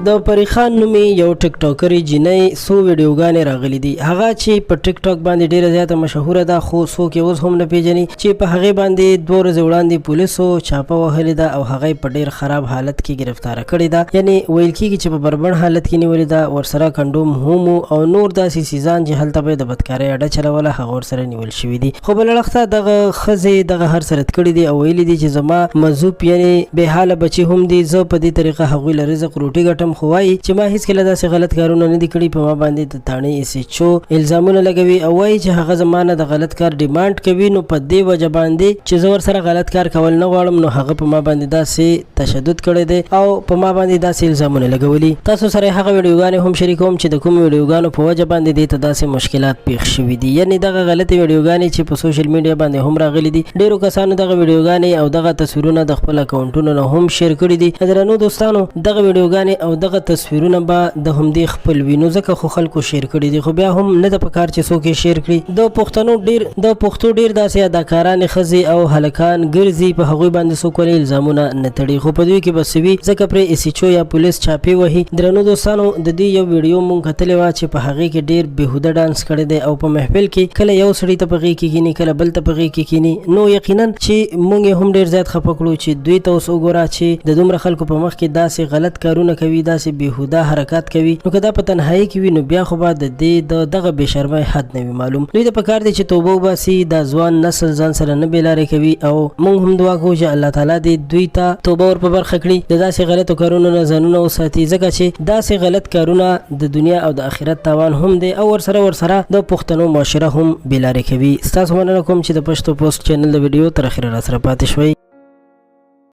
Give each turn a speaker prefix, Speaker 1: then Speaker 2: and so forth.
Speaker 1: د پري خان نومې یو ټیک ټاکرې جینۍ څو ویډیوګانې راغلي دي. هغه چې په ټیک ټاک باندې ډیره زیاته مشهوره ده، خو څوک یې اوس هم نه پیژني چې په هغې باندې دوه ورځې وړاندې پولیسو چاپه وهلې ده او هغه یې په ډیر خراب حالت کې ګرفتاره کړې ده. یعنې ویل کیږي چې په بربنډ حالت کې نیولې ده، ورسره کنډوم هم وو او نور داسې څیزان چې هلته به یې د بدکارۍ اډه چلوله، هغه ورسره نیول شوي دي. خو بل اړخ ته دغه ښځې دغه هر څه رد کړي دي او ویلي دي چې زما مذوب یعنې بې حاله بچي هم دي، زه په دې طریقه هغوی له رزق روټي ګټم، خو وایي چې ما هیڅکله داسې غلط کارونه نه دي کړي. په ما باندې د تاڼې ایس ایچ او الزامونه لګوي او وایي چې هغه زما نه د غلط کار ډیمانډ کوي، نو په دې وجه باندې چې زه ورسره غلط کار کول نه غواړم، نو هغه په ما باندې داسې تشدد کړی دی او په ما باندې داسې الزامونه لګولي. تاسو سره هغه ویډیوګانې هم شریکوم چې د کومو ویډیوګانو په وجه باندې دې ته داسې مشکلات پیښ شوي دي، یعنې دغه غلطې ویډیوګانې چې په سوشل میډیا باندې هم راغلي دي. ډیرو کسانو دغه ویډیوګانې او دغه تصویرونه د خپل اکاونټونو نه هم شیر کړي دي. درنو دوستانو، دغه ویډیوګانې او دغه تصویرونه به د همدې خپل وي، نو ځکه خو خلکو شیر کړي دي، خو بیا هم نه ده پکار چې څوک یې شیر کړي. د پښتنو ډیر د پښتو ډیر داسې اداکارانې ښځې او هلکان ګرځي، په هغوی باندې څوک ولې الزامونه نه تړي؟ خو په دوی کې به څه وي، ځکه پرې ایس ایچ او یا پولیس چاپې وهي. درنو دوستانو، د دې یو ویډیو مونږ کتلې وه چې په هغې کې ډیر بیهوده ډانس کړی دی او په محفل کې کله یو سړي ته په غېږ کې کینی، کله بل ته په غېږ کې کینی، نو یقینا چې مونږ یې هم ډیر زیات خفه کړو چې دوی ته اوس وګوره چې د دومره خلکو په مخ کې داسې غلط کارونه کوي، داسې بیهوده حرکات کوي. نو که دا په تنهایی کې وي، نو بیا خو به د دې د دغه بې شرمۍ حد نه وي معلوم. دوی ته پکار دی چې توبه وباسي، دا ځوان نسل ځان سره نه بې لارې کوي، او موږ هم دعا کوو چې الله تعالی دې دوی ته توبه ور په برخه کړي، د داسې غلطو کارونو نه ځانونه وساتي، ځکه چې داسې غلط کارونه د دنیا او د آخرت تاوان هم دی او ورسره ورسره د پښتنو معاشره هم بې لارې کوي. ستاسو مننه کوم چې د پښتو پوسټ چینل د ویډیو تر اخره راسره پاتې شوئ.